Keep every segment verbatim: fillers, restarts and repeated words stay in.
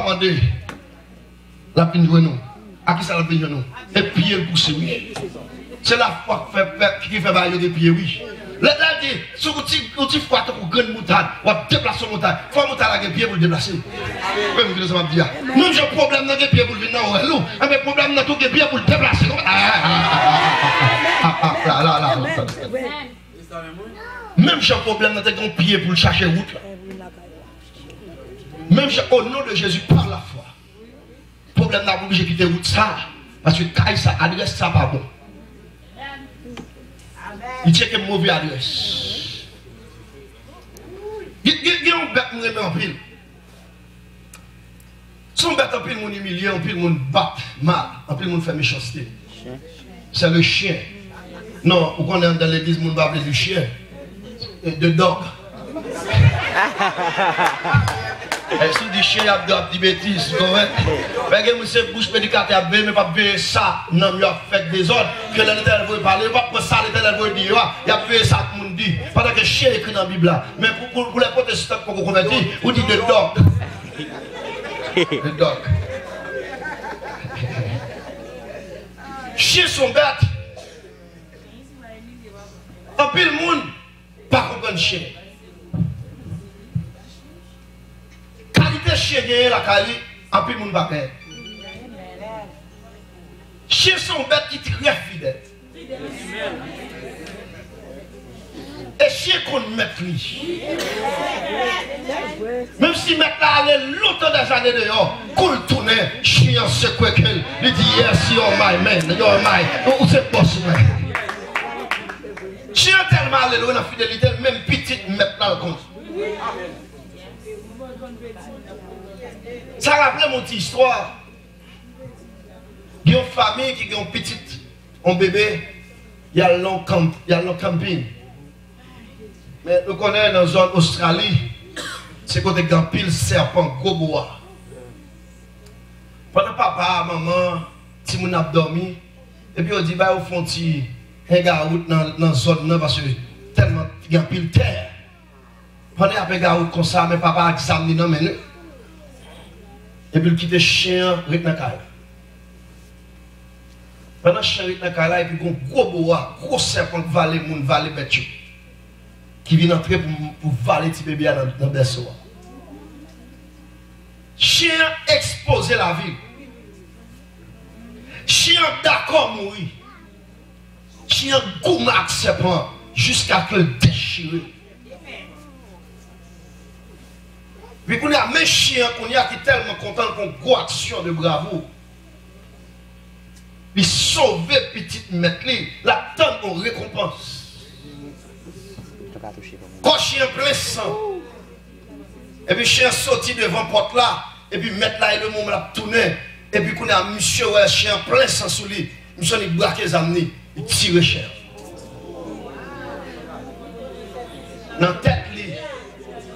mande, l ap vin jwenn ou. A ki sa l ap vin jwenn ou? E pye l pouse, wi. Se lafwa k fè, fè, ki fè bagay yo gen pye, wi. Lè, lè l di, si w ti, yon ti fwa tankou grenn moutad, w ap deplase yon montay. Fò montay la gen pye pou l deplase. Mwen menm ki sa m ap di a. Menm jan pwoblèm nan gen pye pou l vin nan orèl ou, enben pwoblèm nan tou gen pye pou l deplase. Ah, ah, ah, ah, ah, ah, ah, la, la, la, la. Menm jan pwoblèm nan te gen pye pou l chache wout la. Menm jan, au nom de Jésus, par la foi. Pwoblèm nan ap oblije kite wout sa, paske kay sa, adrès sa pa bon. Li tcheke move adrès. Gen, gen, gen yon bèt m renmen anpil. Se yon bèt anpil moun imilye, anpil moun bat mal, anpil moun fè mechanste. C'est le chien. Non, ou konnen anndan legliz moun pa vle di chyen. The dog. E si w di chyen, y ap di w ap di betiz, ou konprann? Men gen moun se bouch predikatè ap veye, men p ap veye sa nanm yo ap fè k dezòd. Ke lè Letènèl voye pale, yo p ap pran sa Letènèl voye di yo a, y ap veye sa k moun di. Pandan ke chyen ekri nan Bib la. Men pou, pou, pou lè pwotestan k poko konvèti, ou di the dog. The dog. Chyen se yon bèt. Anpil moun pa konprann chyen. Kalite chyen genyen lakay li, anpil moun pa genyen. Chyen se yon bèt ki trè fidèl. E chyen konn mèt li. Menm si mèt la ale lontan dèzane deyò, kou l tounen, chyen an sekwe ke l. Li di, "Yes, you're my man, you're my, ou, ou se bòs mwen." Chyen an tèlman ale lwen nan fidelite l, menm pitit mèt la l konn. Sa raple m yon ti istwa. Gen yon fanmi ki gen yon pitit, yon bebe, y al nan yon kanp, y al nan kanpin. Men nou konnen nan zòn Ostrali, se kote gen anpil sèpan, gwo boa. Pandan papa, manman, timoun ap dòmi, epi yo di ba yo fè yon ti hangout nan, nan zòn nan, paske tèlman gen anpil tè. Pandan y ap hangout konsa, men papa ak zam li nan men li. Epi l kite chen an ret nan kay la. Pandan chen ret nan kay la, epi gon gwo boa, gwo sèpan k vale moun, vale bèt yo, ki vin antre pou, pou vale ti bebe a nan, nan bèso a. Chen an ekspoze lavi l. Chen an dakò mouri. Chen an goumen ak sèpan an jiskaske l dechire. Epi kounye a, men chen an kounye a ki tèlman kontan, l fè yon gwo aksyon de bravou. Li sove pitit mèt li, l ap tann yon rekonpans. Kò chen an plen san. Epi chen an soti devan pòt la, epi mèt la e le moman l ap tounen. Epi kounye a, misye wè chen an plen san sou li. Misye annik brake zam li, li tire chen an. Nan tèt li,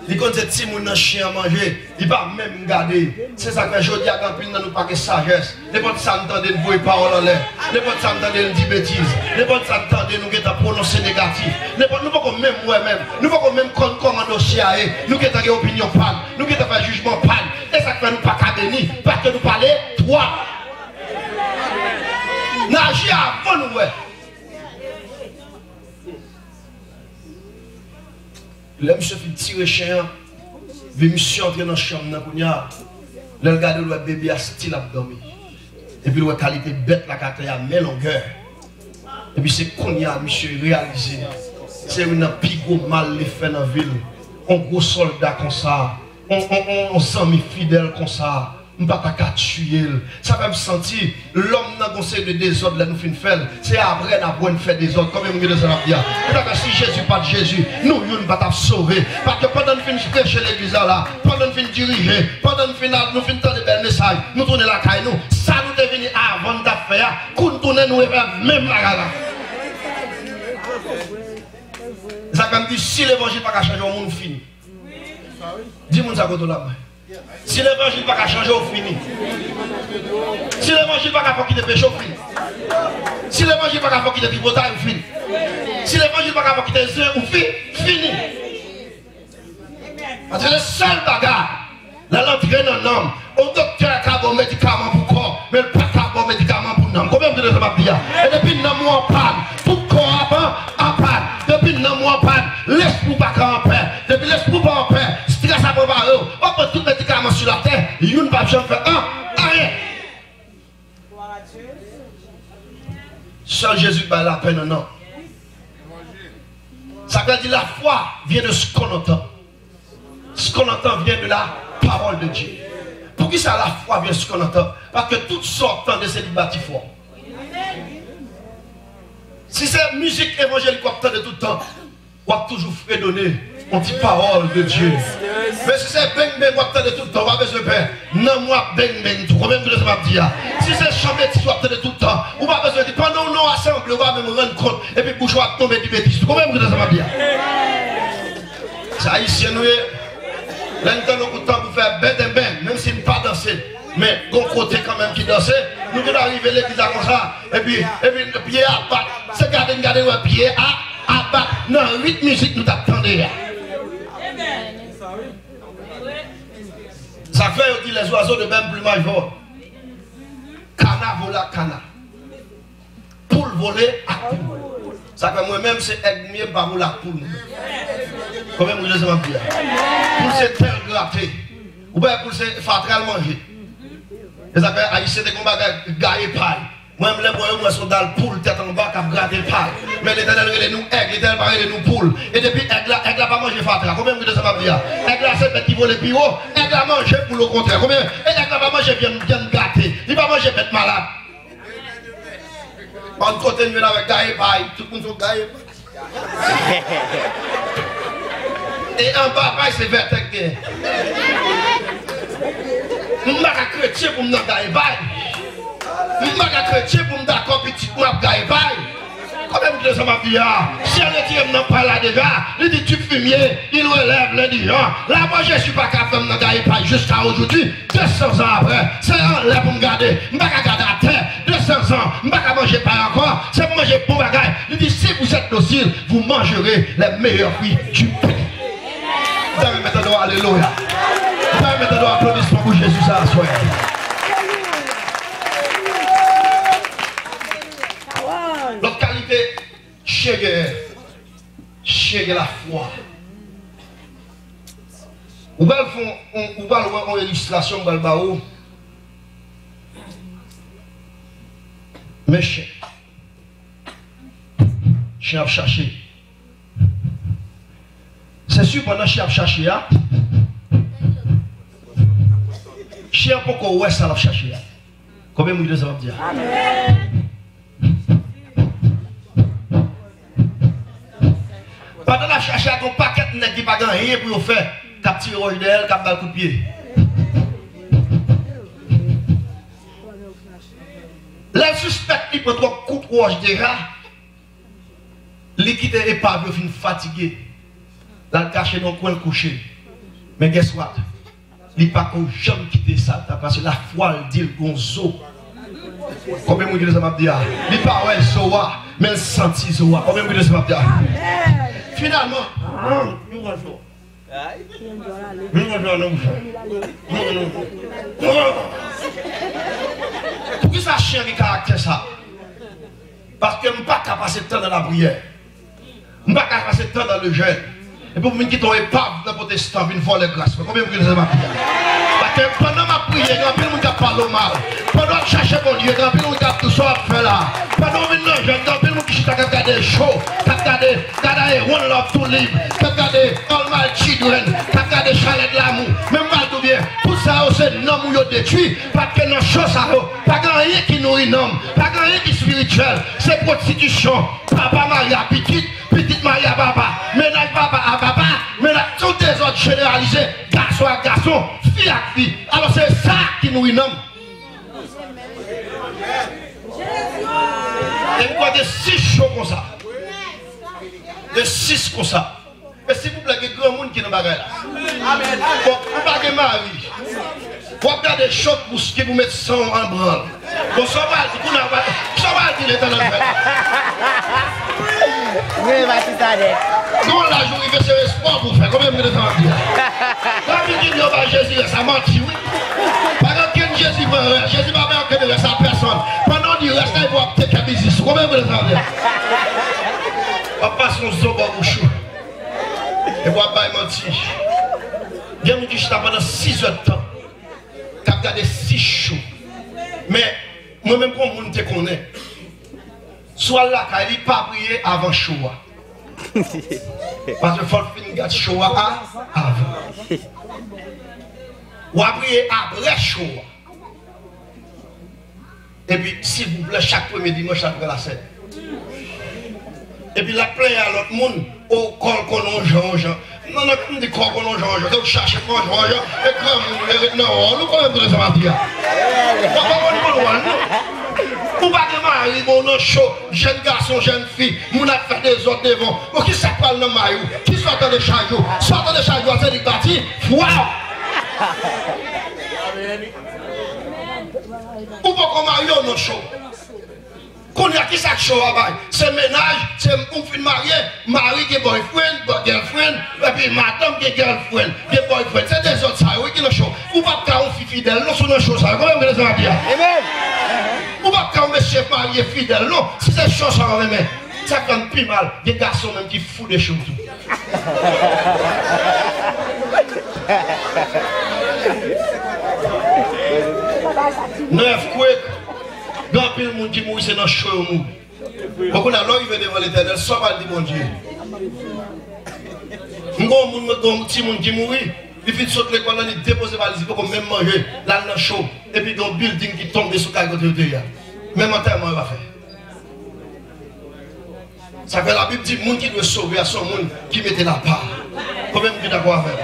li konn se timoun nan chen an manje, li pa menm gade. Se sa k fè jodi a gen anpil nan nou pa gen sajès. Nenpòt sa n tande, n voye pawòl anlè. Nenpòt sa n tande, n di betiz. Nenpòt sa n tande, nou gentan pwononse negatif. Nenpòt, nou poko menm wè menm. Nou poko menm konn kòman dosye a ye. Nou gentan gen opinyon pa n. Nou gentan fè jijman pa n. E sa k fè nou pa ka beni. Paske nou pale twòp. N aji avan nou wè. Lè misye fin tire chen an, epi misye antre nan chanm nan kounye a, lè l gade, l wè bebe a still ap dòmi. Epi l wè kalite bèt la k atè a, men longè. Epi se kounye a misye reyalize se youn nan pi gwo mal li fè nan vi l. On gwo sòlda konsa, on, on, on, on zanmi fidèl konsa. M pa ta ka tiye l. Sa fè m santi lòm nan gon seri de dezòd lè nou fin fè l. Se apre n aprann fè dezòd. Konbyen moun gen dezòd ap di a? Se ta fè si Jezi pa t Jezi, nou youn pa t ap sove. Paske pandan n fin preche legliz la la, pandan n fin dirije, pandan n fin al, nou fin tande bèl mesaj, nou tounen lakay nou. Sa nou te vini avan n t ap fè a, kou n tounen nou refè menm bagay la. Sa fè m di si levanjil pa ka chanje yon moun, ou fini. Di moun sa kote w la, mwen. Si levanjil pa ka chanje w, fini. Si levanjil pa ka fè w kite peche, w fini. Si levanjil pa ka fè w kite tripotay, ou fini. Si levanjil pa ka fè w kite zen, ou fi, fini. Paske se sèl bagay Lè l antre nan nanm, yon doktè ka ba w medikaman pou kò, men l pa ka ba w medikaman pou nanm. Konbyen moun ki tande sa m ap di a? E depi nanm ou an pàn, tout kò a ap an, an pàn. Depi nanm ou an pàn, lespri w pa ka anpè. Depi lespri w pa anpè, estrès ap anvare w. W ap pran tout medikaman sou latè, youn p ap janm fè an, anyen. Sèl Jezi k bay lapè nan nanm. Sa vle di la foi vient de ce qu'on entend. Ce qu'on entend vient de la parole de Dieu. Poukisa la foi vient de ce qu'on entend? Paske tout sa w ap tande se li k bati fwa w. Si se mizik evanjelik w ap tande tout tan, w ap toujou fredone yon ti pawòl de Dye. Men si se beng beng w ap tande tout tan, w pa bezwen pè. Nanm w ap beng beng tou. Konbyen moun ki tande sa m ap di a? Si se chan betis w ap tande tout tan, ou pa bezwen di, pandan w nan yon asanble, ou pa menm rann kont, epi bouch ou ap tonbe di betis tou. Konbyen moun ki tande sa m ap di a? Se Ayisyen nou ye. Lè n tande yon kout tanbou fè benden beng, menm si n pa danse, men gon kote kanmenm ki danse, nou gentan rive legliz la konsa, epi, epi pye a bat. Se gade n gade n wè pye a, a bat nan ritm mizik nou t ap tande a. Sa fè yo di les oiseaux de même plumage volent. Kana vole ak kana. Poul vole ak poul. Sa fè mwen menm se èg m ye, m pa vole ak poul mwen. Konbyen moun ki tande sa m ap di a? Poul se tè l grate. Ou pa wè poul se fatra l manje. E sa fè Ayisyen te gon bagay gaye pay. Mwen menm lè m wè yo, m wè se yon dal poul tèt anba k ap grate pay. Men Letènèl rele nou èg, Letènèl pa rele nou poul. E depi èg la, èg la pa manje fatra. Konbyen moun ki tande sa m ap di a? Èg la se bèt ki vole pi wo. Èg la manje poul okontrè. Konbyen? E èg la pa manje vyann, vyann gate. Li pa manje bèt malad. Ban kote n jwenn avèk gaye pay, tout moun sou gaye pay. E anba pay se vètè k genyen. M pa ka kretyen pou m nan gaye pay. M pa ka kretyen pou m dakò pitit mwen ap gaye pay. Konbyen moun ki tande sa m ap di a? Si Seyè retire m nan pay la deja, li di tu fumier, il relève l'indigent. Lamò Jezi pa ka fè m nan gaye pay jiska ojodi. De san zan aprè, se anlè pou m gade. M pa ka gade atè. De san zan, m pa ka manje pay ankò. Se pou manje bon bagay. Li di, si vous êtes dociles, vous mangerez les meilleurs fruits du pays. Dame, mete do, alelouya. Dame, mete do, aplodisman pou Jezi sa aswè. Lòt kalite chen gen, chen gen lafwa. Ou pral fè yon, ou pral wè yon ilistrasyon m pral ba ou. Men chen. Chen ap chache. Se si pandan chen ap chache a, chen an poko wè sa l ap chache a. Konbyen moun ki tande sa m ap di a? Pandan l ap chache a, gon pakèt nèg ki pa gen anyen pou yo fè, k ap tire wòch dèyè l, k ap ba l kout pye. Lè l sispèk li pran twòp kout wòch deja, li kite epav yo fin fatige. L al kache nan yon kwen, l kouche. Men guess what? Li pa ko janm kite sa ta, paske lafwa l di l gon zo. Konbyen moun ki tande sa m ap di a? Li pa wè zo a, men l santi zo a. Konbyen moun ki tande sa m ap di a? Finalman, yon gwo zo. Yon gwo zo nan bouch. Poukisa chen gen karaktè sa? Paske m pa ka pase tan nan lapriyè. M pa ka pase tan nan le jèn. Epi w vin kite yon epav nan pwotestan vin vòlè gras mwen. Konbyen moun ki tande sa m ap di a? Paske pandan m ap priye, gen anpil moun k ap pale w mal. Pandan w ap chache Bondye, gen anpil moun k ap di w sa w ap fè la. Pandan w vin nan jèn, gen anpil moun ki chita k ap gade show, k ap gade, gade One Love to Live, k ap gade All My Children, k ap gade Chalè de Lamou. Men m pral di w byen, tout sa yo se nanm ou yo detwi, paske nan show sa yo, pa gen anyen ki nouri nanm, pa gen anyen ki espirityèl, se pwostitisyon. Papa marye a pitit, pitit marye a papa, mennaj papa a papa, mennaj, se yon dezòd jeneralize, gason ak gason, fi ak fi. Alò se sa ki nouri nanm. E m kwè gen sis cho konsa. Gen sis konsa. E silvouplè, gen granmoun ki nan bagay la. Bon, ou pa gen mari. W ap gade cho pou ki pou met san w an branl. Bon, sa w pral di kounye a, sa w pral di Letènèl fè la? Mwen Batista nèt. Gon laj ou rive, se espò pou fè. Konbyen moun ki te santi a? David di yo bay Jezi rès, sa manti wi. Pa gen okenn Jezi pran rès. Jezi pa bay okenn rès a pèsonn. Pandan w di rès la, epi w ap teke biznis ou. Konbyen moun ki te santi a? W ap pase yon zo bò bouch ou. Epi w ap bay manti. Gen moun ki chita pandan sis èdtan k ap gade sis cho. Men, mwen menm kon moun te konnen. Si w al lakay li, pa priye avan cho a. Paske fò l fin gad cho a a- avan. W a priye apre cho a. Epi, silvouplè, chak premye dimanch, l ap pran lasèn. Epi, l ap plenyen a lòt moun, o, kò l konnen yon jan, yon jan. Non, non, m di kò konnen yon jan, yon jan. Se ou chache kò yon jan, yon jan. E granmoun, e ret nan wòl ou, konbyen moun ki te santi a? W ap konn wòl non. Ou pa gen mari, bon, nan cho, jèn gason, jèn fi, moun ap fè dezòd devan w. Bon, kisa k pral nan may ou? Kisa w tande chak jou? Sa w tande chak jou a, se li k bati fwa w. Ou poko marye w nan cho. Kounye a, kisa k cho a bay? Se mennaj, se ou fin marye, mari gen boyfriend, bo- girlfriend, epi madanm gen girlfriend, gen boyfriend. Se dezòd sa yo wi ki nan cho. Ou p ap ka yon fi fidèl non si w nan cho sa yo. Konbyen moun ki te santi a? Amen. Ou p ap ka yon mesye marye fidèl non si se cho sa w renmen. Sa k fè m pi mal, gen gason menm ki fou de cho tou. Nan earthquake, gen anpil moun ki mouri, se nan cho yo mouri. Bon, kounye a, lè w rive devan Letènèl, sa w pral di Bondye? M gon moun, mwen gon timoun ki mouri, li fin sot lekòl la, li depoze valiz, li poko menm manje, l al nan cho, epi gon bilding ki tonbe sou kay kote yo te ye a. Menm antèman yo pa fè. Sa fè Labib di, moun ki dwe sove a se yon moun ki mete lapa. Konbyen moun ki dakò avè m?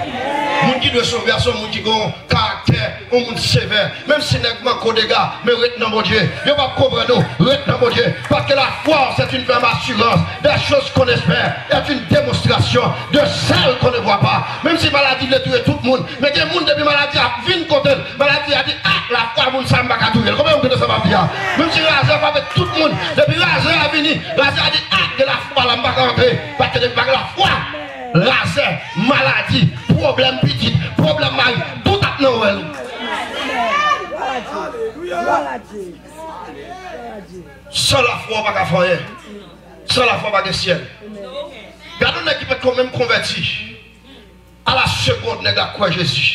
Moun ki dwe sove a se yon moun ki gon karaktè, yon moun sevè. Menm si nèg manke w dega, men ret nan Bondye. Yo p ap konprann ou, ret nan Bondye. Paske la foi, c'est une ferme assurance des choses qu'on espère, est une démonstration de celles qu'on ne voit pas. Menm si maladi vle touye tout moun, men gen moun depi maladi a vin kote l, maladi a di, ah, lafwa moun sa m pa ka touye l. Konbyen moun ki tande sa m ap di a? Menm si razè pa avèk tout moun, depi razè a vini, razè a di, ah, gen lafwa la, m pa ka antre. Paske depi pa gen lafwa, razè, maladi, pwoblèm pitit, pwoblèm mari, tout ap nan wèl ou. San lafwa, w pa ka fè anyen. San lafwa, pa gen syèl. Gade yon nèg ki pa t ko menm konvèti. A la segonn, nèg la kwè Jezi.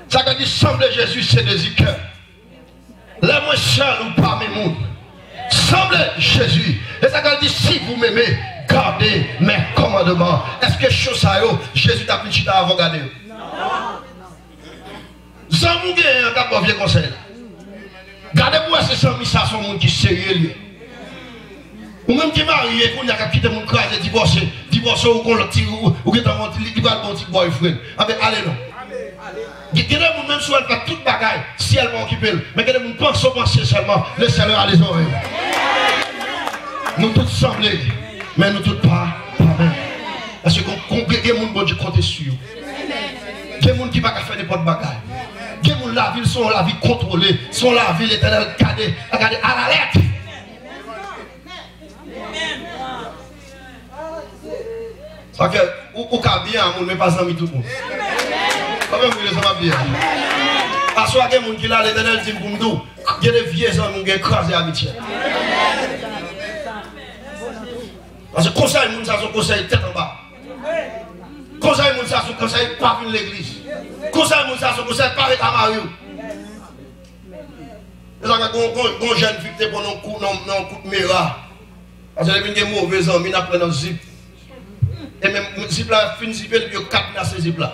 Sa k di, sanble Jezi, se dezi kè. Lè mwen sèl ou pami moun, sanble Jezi. E sa k di, si vous m'aimez, gardez mes commandements. Èske cho sa yo, Jezi t ap vin chita avè w gade yo? Zanmi w genyen an k ap ba w vye konsèy la. Gade pou w wè si zanmi sa se yon moun ki serye l ye. Ou menm ki marye kounye a k ap kite moun kraze, divòse, divòse ou gon lòt ti, ou, ou gentan gon ti, li, li pral gon ti boyfriend. Anben, ale non. Gen, gen de moun menm si w al fè tout bagay, syèl pa okipe l. Men gen de moun panse w panse sèlman, le Seigneur a les oreilles. Nou tout sanble, men nou tout pa, pa menm. Paske kon, kon, gen, gen moun Bondye konte sou yo. Gen moun ki pa ka fè nenpòt bagay. Gen moun lavi l se yon lavi kontwole, se yon lavi Letènèl gade, gade alalèt. Sa fè, ou, ou ka byen a moun, men pa zanmi tout moun. Konbyen moun ki konn sa m ap di a? Aswè gen moun ki la, Letènèl di m pou m di w, gen de vye zanmi w gen kraze amitye. Paske konsèy moun sa se yon konsèy tèt anba. Konsèy moun sa se yon konsèy pa vin legliz. Konsèy moun sa se yon konsèy pa ret a mari w. Se sa fè gon, gon, gon jèn fi ki te pran nan kou, nan, nan kout mera. Paske li vin gen move zanmi, n ap pran nan zip. E menm zip la fin zipe, depi yo kat nan se zip la.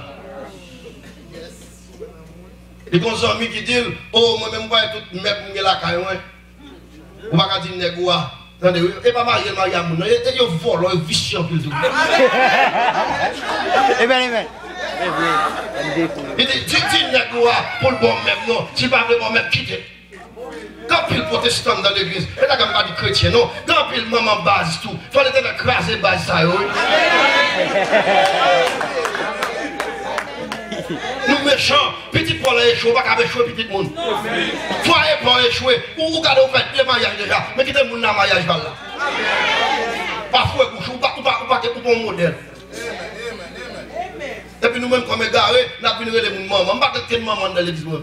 Li gon zanmi ki di l, o, mwen menm, m vwaye tout mèb m gen lakay mwen. Ou pa ka di nèg ou a. Tande, wi, e pa marye l marye a moun, non. E, e yo vòlò, yo visye anpil tou. Amen, amen. Li di, di, di nèg ou a pou l ba w mèb, non. Si l pa vle ba w mèb, kite l. Gen anpil pwotestan nan legliz. E ta ka m pa di kretyen, non. Gen anpil manman baz tou. Fò Letènèl kraze baz sa yo, wi. Nou mechan. Pitit pa w lan echwe, ou pa ka echwe pitit moun. Fwaye pa w echwe. Ou, ou gade ou fè de maryaj deja. Men kite moun nan maryaj pa l la. Pa foure bouch ou, ou pa, ou pa, ou pa, ou pa yon modèl. Epi nou menm kòm egare, n ap vin rele moun manman. M pa gen kenn manman anndan legliz mwen.